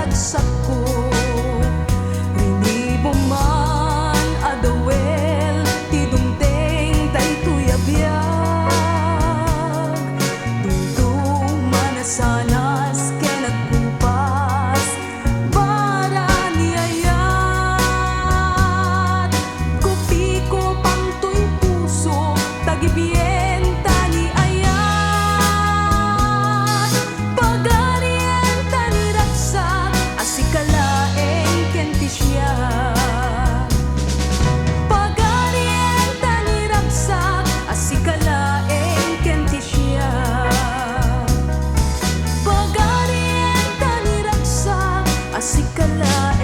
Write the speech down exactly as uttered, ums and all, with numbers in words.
Sakko, rinibo man a dawel ti dumteng daytoy a biag. Dumduma nasanas ken agkupas, bara ni ayat. Kupikupangto in puso, tagibienta ni ayat. Pagarienta ni ragsak a sika laeng ken ti siak. Pagarienta ni ragsak a sika laeng ken ti siak. Pagarienta ni ragsak a sika laeng